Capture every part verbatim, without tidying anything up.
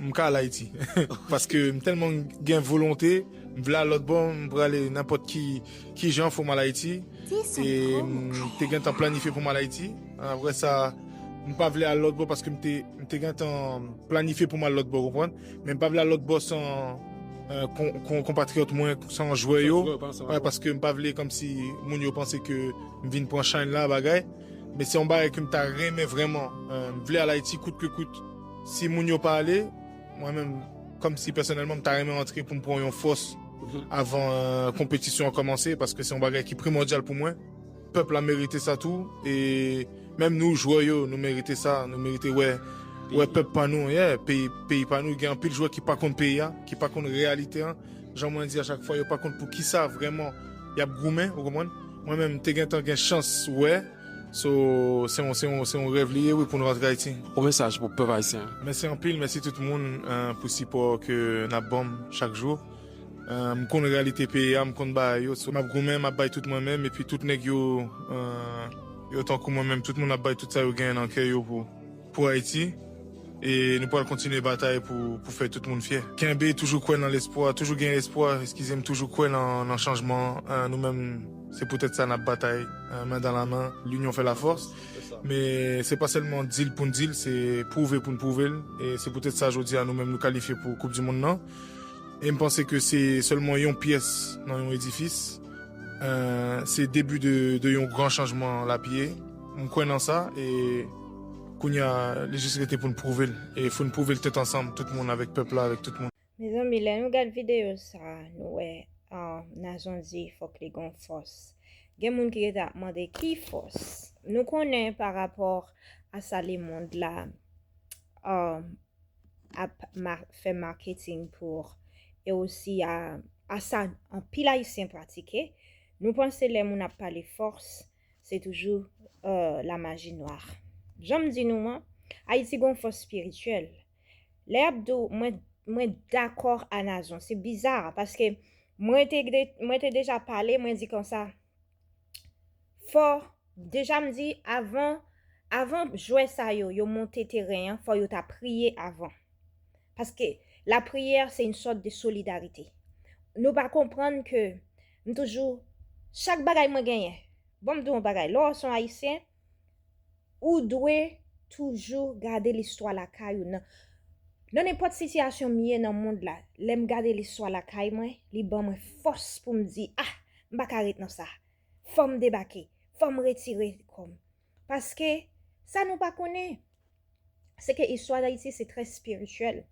M ka al Ayiti. Paske m tèlman gen volonte, m vle al lòt bò, m prale nenpòt ki, ki jan fò m al Ayiti. E m te gentan planifye pou m al Ayiti. Apre sa, m pa vle al lòt bò paske m te, m te gentan planifye pou m al lòt bò, konprann? Men m pa vle al lòt bò san, euh, kon, kon, konpatriyòt mwen, san jwè yo. Wè, paske m pa vle kòmsi moun yo panse ke m vin pran shine la, bagay. Men se yon bagay ke m ta renmen vrèman. Euh, m vle al Ayiti kout ke kout. Si moun yo pa ale, mwen menm, kòmsi pèsonèlman, m ta renmen antre pou m pran yon fòs avan, euh, konpetisyon an kòmanse, paske se yon bagay ki primòdyal pou mwen. Pèp la merite sa tou, e menm nou, jwè yo, nou merite sa, nou merite wè, wè pèp pa nou, yeah, peyi, peyi pa nou, gen anpil jwè ki pa konn peyi a, ki pa konn reyalite an. Jan mwen di a chak fwa, yo pa konn pou kisa vrèman y ap goumen, ou konprann? Mwen menm, m te gentan gen chans wè, so, se yon, se yon, se yon rèv li ye, wi, pou nou rantre Ayiti. Yon mesaj pou pèp ayisyen. Mèsi anpil, mèsi tout moun, euh, pou sipò ke n ap ban m chak jou. Euh, m konn reyalite peyi a, m konn bagay yo, so, m ap goumen, m ap bay tout mwen menm, epi tout nèg yo, euh, yo tankou mwen menm, tout moun ap bay tout sa yo genyen nan kè yo pou, pou Ayiti. E nou pral kontinye batay pou, pou fè tout moun fyè. Kenbe, toujou kwè nan lespwa, toujou gen espwa, eskize m, toujou kwè nan, nan chanjman. Euh, nou menm, se poutèt sa n ap batay, euh, men dan la men, l'union fait la force. Men se pa sèlman di l pou n di l, se pwouve pou n pwouve l. E se poutèt sa jodi a nou menm nou kalifye pou Koup di Mond nan. E m panse ke se sèlman yon pyès nan yon edifis. Euh, se debi de, de yon gran chanjman l ap ye. M kwè nan sa, e kounye a, li jis rete pou n pwouve l. E fò n pwouve l tèt ansanm, tout moun avèk pèp la, avèk tout moun. Mezanmi, lè nou gad videyo sa, nou wè, ah, Nazon di fòk li gon fòs. Gen moun ki rete ap mande ki fòs. Nou konnen pa rapò a sa lemonn la, ah, ap ma-, fè maketing pou, e osi a, a sa anpil Ayisyen pratike. Nou panse lè moun ap pale fòs, se toujou, euh, la maji nwa. Jan m di nou an, Ayiti gon fòs espirityèl. Lè y ap di w, mwen, mwen dakò a Nazon. Se biza, paske mwen te, mwen te deja pale, mwen di konsa, fò, deja m di, avan, avan jwè sa yo, yo monte teren an, fò yo ta priye avan. Paske lapriyè, se yon sòt de solidarite. Nou pa konprann ke m toujou, chak bagay mwen genyen, bon, m di yon bagay, lè w se yon Ayisyen, ou dwe toujou gade listwa lakay ou nan, nan nenpòt sitiyasyon m ye nan mond la. Lè m gade listwa lakay mwen, li ban mwen fòs pou m di, ah, m pa ka ret nan sa. Fò m debake, fò m retire kò m. Paske sa nou pa konnen, se ke istwa Dayiti se trè espirityèl.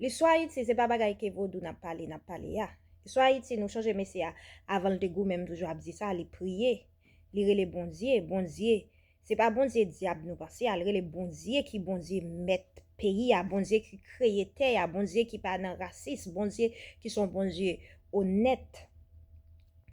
Listwa Ayiti se pa bagay ke vodou n ap pale, n ap pale a. Istwa Ayiti, nou chonje mesye a, avan l te goumen, m toujou ap di sa, li priye, li rele Bondye, Bondye. Se pa Bondye dyab nou panse a, l rele Bondye ki Bondye mèt peyi a, Bondye ki kreye tè a, Bondye ki pa nan rasis, Bondye ki se yon Bondye onèt,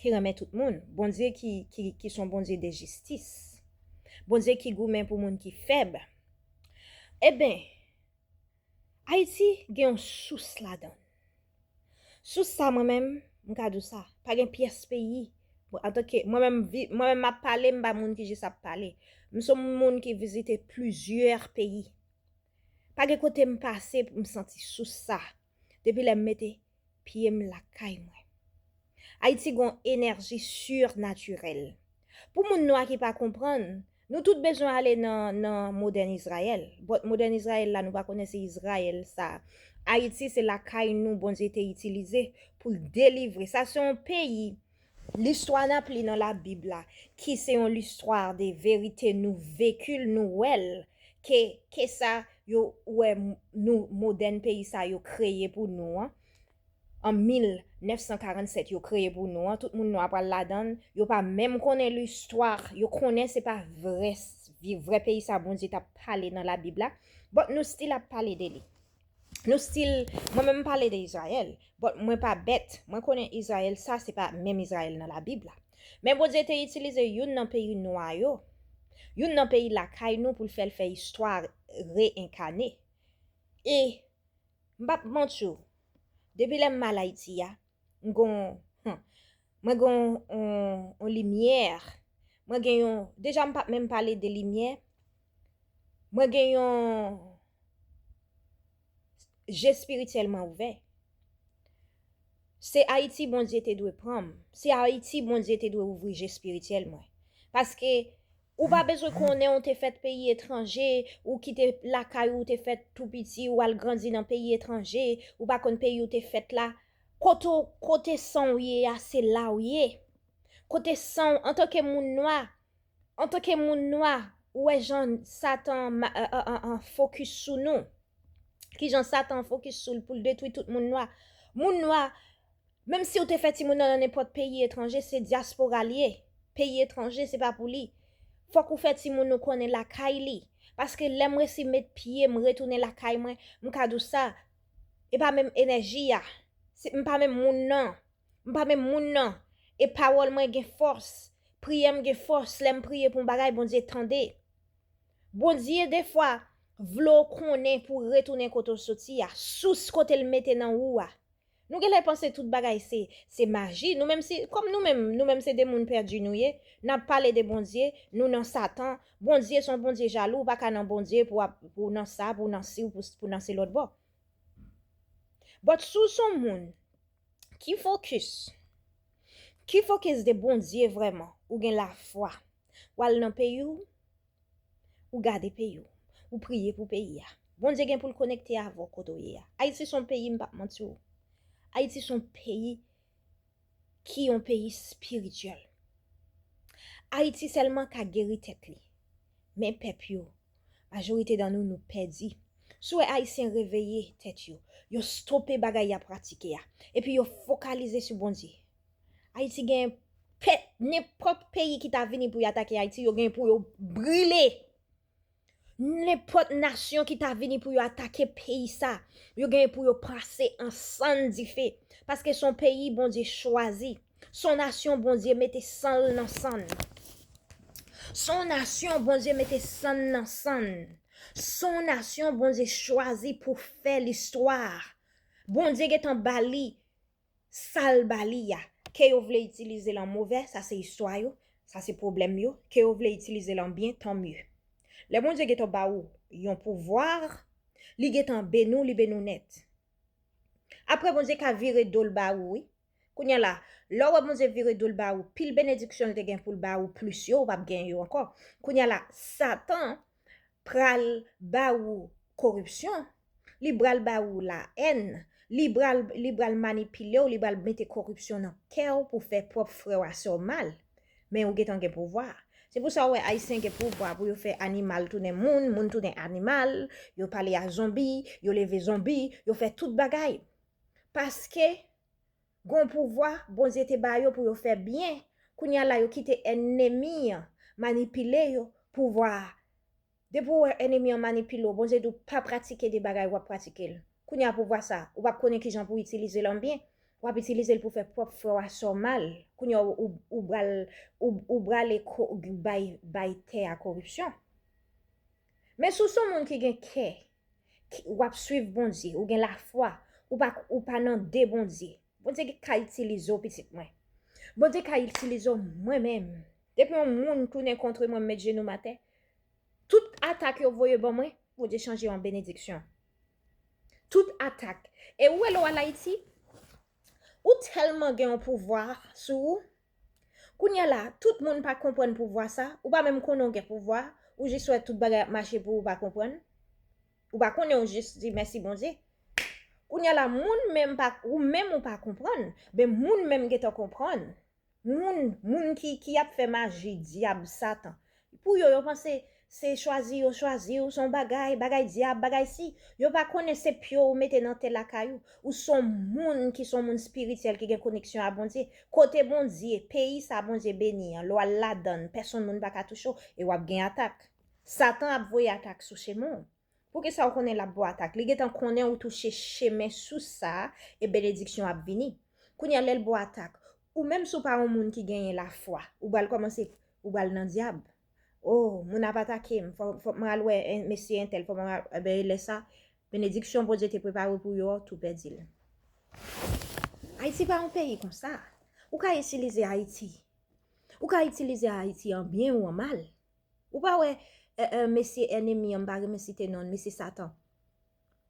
ki renmen tout moun, Bondye ki, ki, ki se yon Bondye de jistis, Bondye ki goumen pou moun ki fèb. Eben, Ayiti gen yon sous ladan l. Sous sa, mwen menm, m ka di w sa, pa gen pyès peyi. Bon, antanke, mwen menm, vi-, mwen menm, m ap pale, m pa moun ki jis ap pale. M se yon moun ki vizite plizyè peyi. Pa gen kote m pase pou m santi sous sa. Depi lè m mete pye m lakay mwen. Ayiti gon enèji sirnatirèl. Pou moun nwa ki pa konprann, nou tout bezwen ale nan, nan modèn Izrayèl. But modèn Izrayèl la, nou pa konnen se Izrayèl sa. Ayiti se lakay nou Bondye te itilize pou l delivre. Sa se yon peyi, listwa n ap li nan Labib la, ki se yon listwa de verite, nou veki l, nou wè l, ke, ke sa yo wè m-, nou modèn peyi sa yo kreye pou nou an. An mil nèf san karannsèt yo kreye pou nou an, tout moun nwa pral ladan l, yo pa menm konnen listwa, yo konnen se pa vrè, vrè peyi sa Bondye t ap pale nan Labib la, but nou still ap pale de li. Nou still, mwen menm m pale de Izrayèl, but mwen pa bèt, mwen konnen Izrayèl sa se pa menm Izrayèl nan Labib la. Men Bondye te itilize youn nan peyi nwa yo, youn nan peyi lakay nou pou l fè l fè istwa reyenkane. E M p ap manti w, depi lè m al Ayiti a, m gon, hmm, mwen gon on, on limyè, mwen gen yon, deja m p ap menm pale de limyè, mwen gen yon, je espirityèl mwen ouvè. Se Ayiti Bondye te dwe pran m. Se Ayiti Bondye te dwe ouvri je espirityèl mwen. Paske ou pa bezwen konnen ou te fèt peyi etranje, ou kite lakay ou te fèt tou piti, ou al grandi nan peyi etranje, ou pa konn peyi ou te fèt la. Kote, kote san w ye a, se la w ye. Kote san w, antanke moun nwa, antanke moun nwa, ou wè jan Satan an fokis sou nou. Kijan Satan an fokis sou l pou l detwi tout moun nwa. Moun nwa, menm si w te fè timoun nan nan nenpòt peyi etranje, se dyaspora l ye. Peyi etranje, se pa pou li. Fòk ou fè timoun ou konnen lakay li. Paske lè m resi met pye m retounen lakay mwen, m ka di w sa, e pa menm enèji a. Se, m pa menm moun nan. M pa menm moun nan. E pawòl mwen gen fòs. Priyè m gen fòs. Lè m priye pou yon bagay, Bondye tande. Bondye, defwa, vle w konnen pou w retounen kote w soti a. Sous kote l mete nan ou a. Nou genlè panse tout bagay se, se maji. Nou menm se, kòm nou menm, nou menm se de moun pèdi nou ye. N ap pale de Bondye, nou nan Satan. Bondye se yon Bondye jalou, ou pa ka nan Bondye pou w ap, pou w nan sa, pou w nan si, pou, pou w nan se lòt bò. But si w se yon moun ki fokis, ki fokis de Bondye vrèman, ou gen lafwa, w al nan peyi w, ou gade peyi w, ou priye pou peyi a. Bondye gen pou l konekte avè w kote w ye a. Ayiti se yon peyi, m p ap manti w. Ayiti se yon peyi ki yon peyi espirityèl. Ayiti sèlman ka geri tèt li. Men pèp yo, majorite dan nou, nou pèdi. Si w wè Ayisyen reveye tèt yo, yo stope bagay y ap pratike a, epi yo fokalize sou Bondye. Ayiti gen pèt, nenpòt peyi ki ta vini pou y atake Ayiti, yo gen pou yo brile. Nenpòt nasyon ki ta vini pou yo atake peyi sa, yo gen pou yo pase an sann dife. Paske se yon peyi Bondye chwazi. Se yon nasyon Bondye mete san l nan sann. Se yon nasyon Bondye mete sann nan sann. Se yon nasyon Bondye chwazi pou fè listwa. Bondye gentan ba li sa l ba li a. Ke yo vle itilize l an movè, sa se istwa yo, sa se pwoblèm yo. Ke yo vle itilize l an byen, tan mye. Lè Bondye gentan ba ou yon pouvwa, li gentan beni w, li beni w nèt. Apre, Bondye ka vire do l ba ou, wi. Kounye a la, lè w wè Bondye vire do l ba ou, pil benediksyon l te gen pou l ba ou plis yo, ou p ap gen yo ankò. Kounye a la, Satan pral ba ou koripsyon, li pral ba ou la èn, li pral, li pral manipile w, li pral mete koripsyon nan kè w pou fè pwòp frè w a sè w mal. Men ou gentan gen pouvwa. Se pou sa w wè Ayisyen gen pouvwa pou yo fè animal tounen moun, moun tounen animal, yo pale a zonbi, yo leve zonbi, yo fè tout bagay. Paske gon pouvwa Bondye te ba yo pou yo fè byen. Kounye a la yo kite ènmi an manipile yo, pouvwa a. Depi w wè ènmi an manipile w, Bondye di w pa pratike de bagay w ap pratike l. Kounye a pouvwa sa, ou p ap konnen kijan pou w itilize l an byen. W ap itilize l pou fè pwòp frè w a sè w mal. Kounye a ou, ou, ou pral, ou, ou prale ko-, bay, bay tè a koripsyon. Men si w se yon moun ki gen kè, ki, w ap swiv Bondye, ou gen lafwa, ou pa, ou pa nan de Bondye. Bondye ka itilize w, pitit mwen. Bondye ka itilize w, mwen menm. Depi yon moun tounen kontre mwen, m met jenou m atè, tout atak yo voye ban mwen, Bondye chanje yo an benediksyon. Tout atak. E ou wè lè w al Ayiti, ou tèlman gen yon pouvwa sou ou. Kounye a la, tout moun pa konprann pouvwa sa, ou pa menm konnen w gen pouvwa, ou jis wè tout bagay ap mache pou ou, ou pa konprann. Ou pa konnen, ou jis di mèsi Bondye. Kounye a la, moun menm pa, ou menm ou pa konprann, men moun menm gentan konprann. Moun, moun ki, ki ap fè maji, dyab, Satan. Pou yo, yo panse se chwazi yo chwazi w, se yon bagay, bagay dyab, bagay si. Yo pa konnen se pye w ou mete nan tè lakay ou. Ou se yon moun ki se yon moun espirityèl ki gen koneksyon a Bondye. Kote Bondye, peyi sa Bondye beni an, lè w al ladan l, pèsonn moun pa ka touche w, e w ap gen atak. Satan ap voye atak sou chemen w. Poukisa w konnen l ap ba w atak? Li gentan konnen ou touche chemen sous sa a, e benediksyon ap vini. Kounye a, lè l ba w atak, ou menm si w pa yon moun ki genyen lafwa, ou pral kòmanse, ou pral nan dyab. Oh, moun ap atake m, fò, fò m al wè en-, mesye entèl, fò m al, enben, e lè sa, benediksyon Bondye te prepare pou yo, tou pèdi l. Ayiti pa yon peyi konsa. Ou ka itilize Ayiti. Ou ka itilize Ayiti an byen ou an mal. Ou pa wè, e, e, mesye ènmi an, m pa renmen site non l, mesye Satan.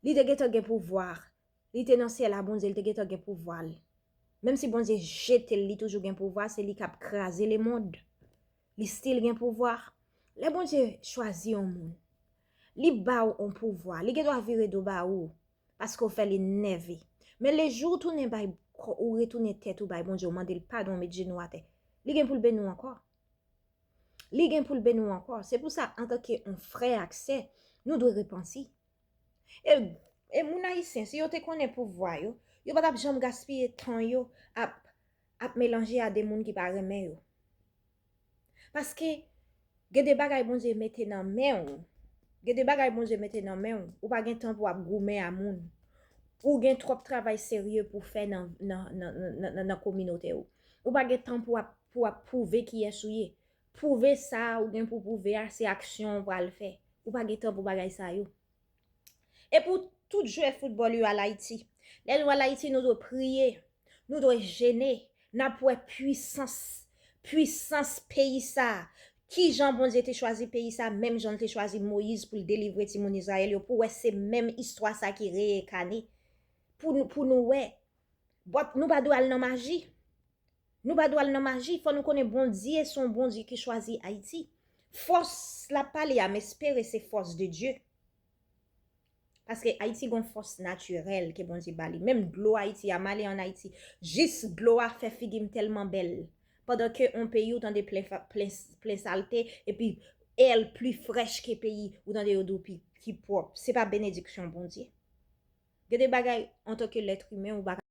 Li te gentan gen pouvwa. Li te nan syèl a Bondye, li te gentan gen pouvwa l. Menm si Bondye jete l, li toujou gen pouvwa, se li k ap kraze lemonn. Li still gen pouvwa. Lè Bondye chwazi yon moun, li ba w yon pouvwa, li gen dwa vire do ba ou, paske w fè li nève. Men le jou ou tounen bay, ou retounen tèt ou bay Bondye, ou mande l padon, ou met jenou atè, li gen pou l beni w ankò. Li gen pou l beni w ankò. Se pou sa, antanke yon frè ak sè, nou dwe repanti. E, e moun ayisyen, si yo te konnen pouvwa yo, yo pa t ap janm gaspiye tan yo ap, ap melanje a de moun ki pa renmen yo. Paske gen de bagay Bondye mete nan men w. Gen de bagay Bondye mete nan men w. Ou pa gen tan pou ap goumen a moun. Ou gen twòp travay serye pou fè nan, nan, nan, nan, nan, nan kominote w. Ou pa gen tan pou ap, pou ap pwouve kiyès ou ye. Pwouve sa ou gen pou pwouve a, se aksyon ou pral fè. Ou pa gen tan pou bagay sa yo. E pou tout jwè foutbòl yo al Ayiti. Lè nou al Ayiti, nou dwe priye, nou dwe jene, n ap wè pwisans, pwisans peyi sa a. Kijan Bondye te chwazi peyi sa a, menm jan l te chwazi Moyiz pou l delivre timoun Izrayèl yo, pou wè se menm istwa sa a ki reyekane. Pou nou, pou nou wè. But nou pa dwe al nan maji. Nou pa dwe al nan maji. Fò nou konnen Bondye se yon Bondye ki chwazi Ayiti. Fòs l ap pale a, m espere se fòs de Dye. Paske Ayiti gon fòs natirèl ke Bondye ba li. Menm dlo Ayiti a, m ale ann Ayiti, jis dlo a fè figi m tèlman bèl. Pandan ke yon peyi ou tande plen, plen, plen salte, epi è l pli frèch ke peyi ou tande yo di w pi, ki pwòp. Se pa benediksyon Bondye. Gen de bagay, antanke lèt imen, ou pa